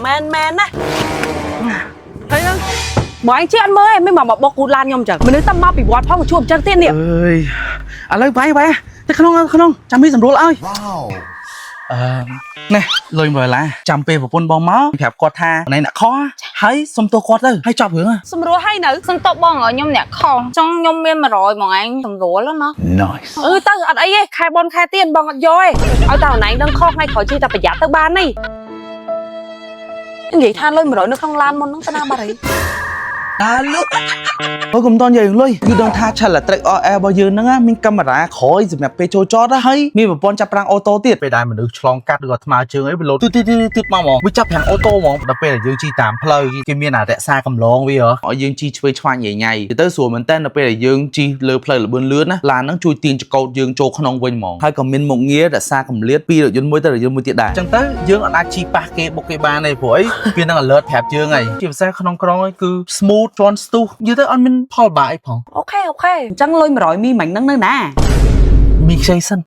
មែនមែនណាហើយហ្នឹងបងឯងជិះអត់មើលឯងមិនមកមកបុកគូតឡានខ្ញុំអញ្ចឹងមនុស្សតែមកពីវត្តផងមកជួបអញ្ចឹងទៀតនេះ អើយឥឡូវបាយបាយទៅក្នុងទៅក្នុងចាំមីសម្រួលឲ្យអឺណែលុយ100ដុល្លារចាំពេលប្រពន្ធបងមកប្រាប់គាត់ថាណែអ្នកខុសហើយសុំទោសគាត់ទៅហើយចប់រឿង សម្រួលឲ្យនៅ សុំតបបងខ្ញុំអ្នកខុសចង់ខ្ញុំមាន100ហ្មងឯងសម្រួលណា Nice. អឺទៅអត់អីទេខែបនខែទៀនបងអត់យកទេឲ្យតែអនឯងដឹងខុសថ្ងៃក្រោយជិះតែប្រយ័ត្នទៅបាននេះនិយាយថាលុយ100នៅក្នុងឡានមុនហ្នឹងទៅណាបាត់ហើយ តាលុកបើកុំតន់និយាយរឿងលុយគឺដឹងថា Challenger RS របស់យើងហ្នឹងណាមានកាមេរ៉ាក្រោយសម្រាប់ពេលចូលចតណាហើយមានប្រព័ន្ធចាប់ហ្វ្រាំង auto ទៀតពេលដែលមនុស្សឆ្លងកាត់ឬក៏ថ្មើរជើងអីវាលោតទឺទឺទឺទឺមកហ្មងវាចាប់ហ្វ្រាំង auto ហ្មងដល់ពេលដែលយើងជិះតាមផ្លូវគេមានអារក្សាកម្លងវាហ៎ឲ្យយើងជិះឆ្វេងឆ្វាញ់ញ៉ៃញ៉ៃទៅស្រួលមែនតើដល់ពេលដែលយើងជិះលើផ្លូវល្បឿនលឿនណាឡានហ្នឹងជួយទាញចកោតយើងចូលក្នុងវិញហ្មងហើយក៏មានមុខងាររក្សាកម្រិតពីរថយន្តមួយទៅរថយន្តមួយទៀតដែរអញ្ចឹងទៅយើងអត់អាចជិះប៉ះគេបុកគេបានទេព្រោះអីវានឹង alert ប្រាប់យើងហើយជាពិសេសក្នុងក្រុងឯងគឺ smooth ជន់ស្ទុះនិយាយទៅអត់មានផលបាក់អីផង OK OK អញ្ចឹងលុយ100មីមិញហ្នឹងនៅណា មីខ្ចីសិន